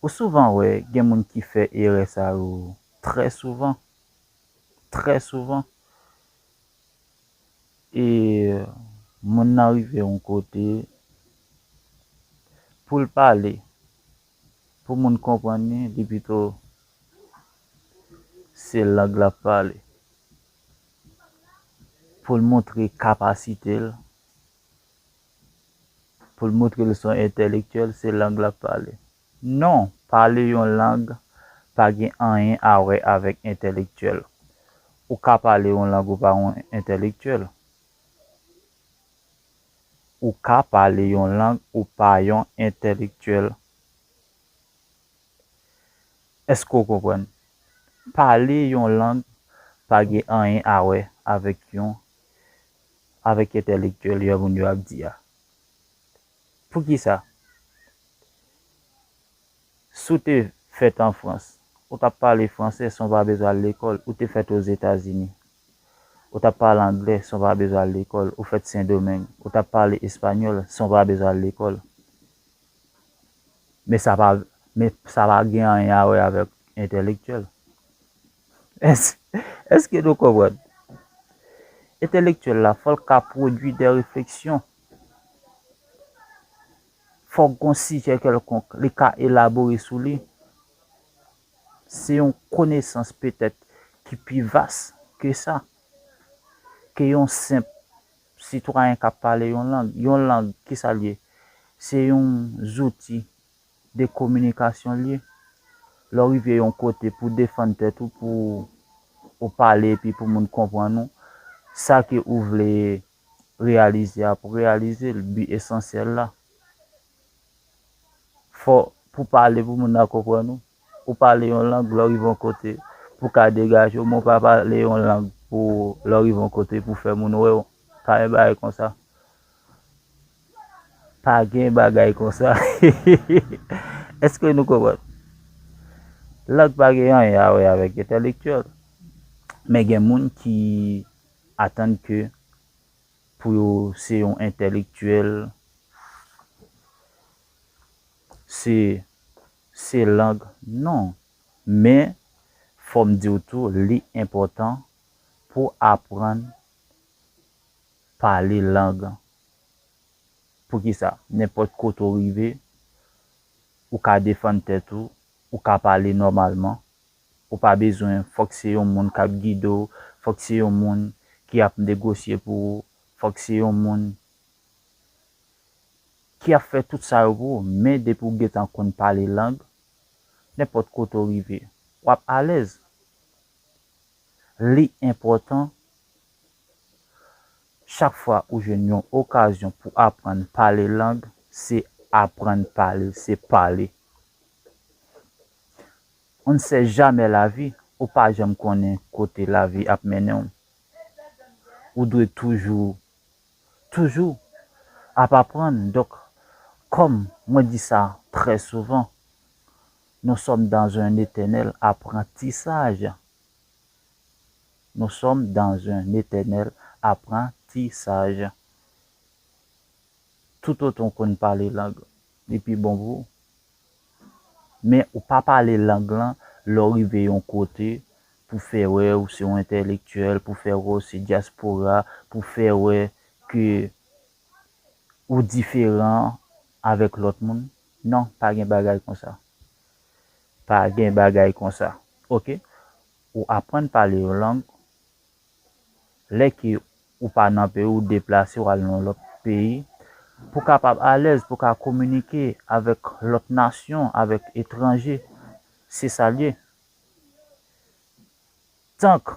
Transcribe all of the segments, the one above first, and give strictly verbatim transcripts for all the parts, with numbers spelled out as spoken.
Ou souvan wè gen moun ki fè erè sa yo trè souvan, trè souvan. E moun nan rive yon kote pou l pale, pou moun konprann li, li pito se lang l ap pale. Pou l montre kapasite l, pou l montre l se yon entèlektyèl, se lang l ap pale. Non, pale yon lang pa gen anyen a wè avèk entèlektyèl. Ou ka pale yon lang ou pa yon entèlektyèl. Ou ka pale yon lang ou pa yon entèlektyèl. Èske w konprann? Pale yon lang pa gen anyen a wè avèk yon, avèk entèlektyèl jan moun yo ap di a. Poukisa? Si w te fèt an Frans, ou t ap pale fransè san w pa bezwen al lekòl. Ou te fèt Ozetazini, ou t ap pale anglè san w pa bezwen al lekòl. Ou fèt Sendomeng, ou t ap pale espanyòl san w pa bezwen al lekòl. Men sa pa, men sa pa gen anyen a wè avèk entèlektyèl. Èske, èske nou konprann? Entèlektyèl la, fò l ka pwodui de refleksyon. Fòk gon sijè kèlkonk, li ka elabore sou li. Se yon konesans petèt ki pi vas ke sa, ke yon senp sitwayen k ap pale yon lang. Yon lang, kisa l ye? Se yon zouti de kominikasyon l ye. Lè w rive yon kote pou defann tèt ou, pou ou pale epi pou moun konprann ou, sa ke ou vle reyalize a pou reyalize l, bi esansyèl la. Fò pou pale pou moun nan konprann ou. Ou pale yon lang, lè w rive yon kote, pou ka degaje w, men w pa pale yon lang pou lè w rive yon kote pou fè moun wè w. Pa gen bagay konsa. Pa gen bagay konsa. Èske nou konprann? Lang pa gen anyen a wè avèk entèlektyèl. Men gen moun ki atann ke pou yo se yon entèlektyèl, se, se lang. Non. Men, fò m di w tou, li enpòtan pou aprann pale lang. Poukisa? Nenpòt kote w rive, ou ka defann tèt ou, ou ka pale nòmalman. Ou pa bezwen, fòk se yon moun k ap gide w, fòk se yon moun ki ap negosye pou ou, fòk se yon moun ki ap fè tout sa yo pou ou. Men depi w gentan konn pale lang, nenpòt kote w rive, w ap alèz. Li enpòtan, chak fwa ou jwenn yon okazyon pou aprann pale lang, se aprann pale, se pale. On ne sait jamais la vie, ou pa janm konnen kote lavi ap mennen w. Ou dwe toujou, toujou ap aprann. Donk, kòm mwen di sa trè souvan, nous sommes dans un éternel apprentissage. Nous sommes dans un éternel apprentissage. Toutotan w konn pale lang, li pi bon pou ou. Men ou pa pale lang lan lè w rive yon kote pou fè wè ou se yon entèlektyèl, pou fè wè ou se dyaspora, pou fè wè ke ou diferan avèk lòt moun. Non, pa gen bagay konsa. Pa gen bagay konsa. Oke? Ou aprann pale yon lang, lè ke ou pa nan peyi w, ou deplase, w al nan lòt peyi, pou w kapab alèz, pou w ka kominike avèk lòt nasyon, avèk etranje. Se sa l ye. Tank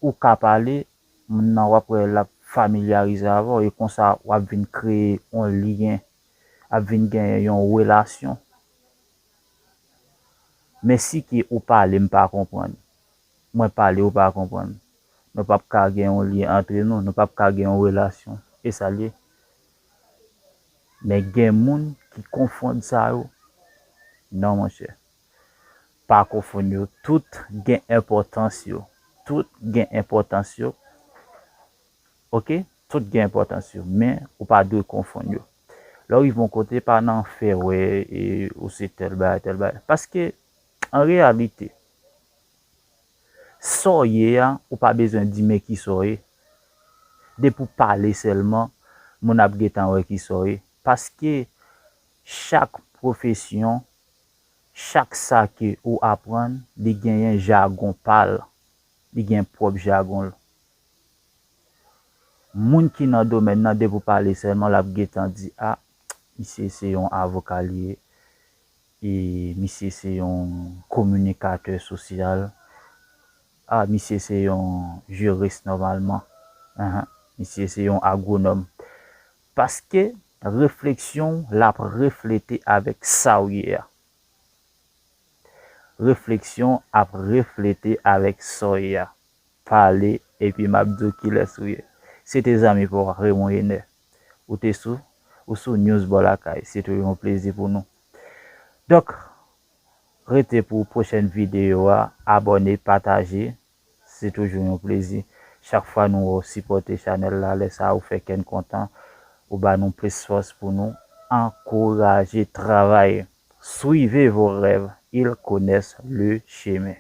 ou ka pale, moun nan w ap wè l ap familyarize avè w, e konsa w ap vin kreye yon lyen, ap vin genyen yon relasyon. Men si ke ou pale, m pa konprann, mwen pale, ou pa konprann, nou p ap ka gen yon lyen antre nou, nou p ap ka gen yon relasyon. E sa l ye. Men gen moun ki konfonn sa yo. Non, monchè. Pa konfonn yo. Tout gen enpòtans yo. Tout gen enpòtans yo. Oke? Tout gen enpòtans yo. Men, ou pa dwe konfonn yo. Lè w rive yon kote, pa nan fè wè e ou se tèl bagay, tèl bagay. Paske, an reyalite, sa w ye a, ou pa bezwen di men ki sa w ye. Depi w pale sèlman, moun ap gentan wè ki sa w ye. Paske chak pwofesyon, chak sa ke ou aprann, li genyen jagon pa l. Li gen pwòp jagon l. Moun ki nan domèn nan, depi w pale sèlman, l ap gentan di, a, misye se yon avoka li ye, e misye se yon kominikatè sosyal, a, misye se yon jiris nòmalman, ahan, misye se yon agwonòm. Paske refleksyon w, l ap reflete avèk sa w ye a. Refleksyon ap reflete avèk sa w ye a. Pale, epi m ap di w kilès ou ye. Se te zanmi pa w Raymond Ener. Ou te sou, ou sou News Bò Lakay. Se toujou yon plezi pou nou. Donk, rete pou pwochèn videyo a. Abòne, pataje. Se toujou yon plezi. Chak fwa nou wè w sipòte chanèl la, lè sa a ou fè kè n kontan, ou ba nou plis fòs pou nou ankouraje travay. Suivez vos rêves, ils connaissent le chemin.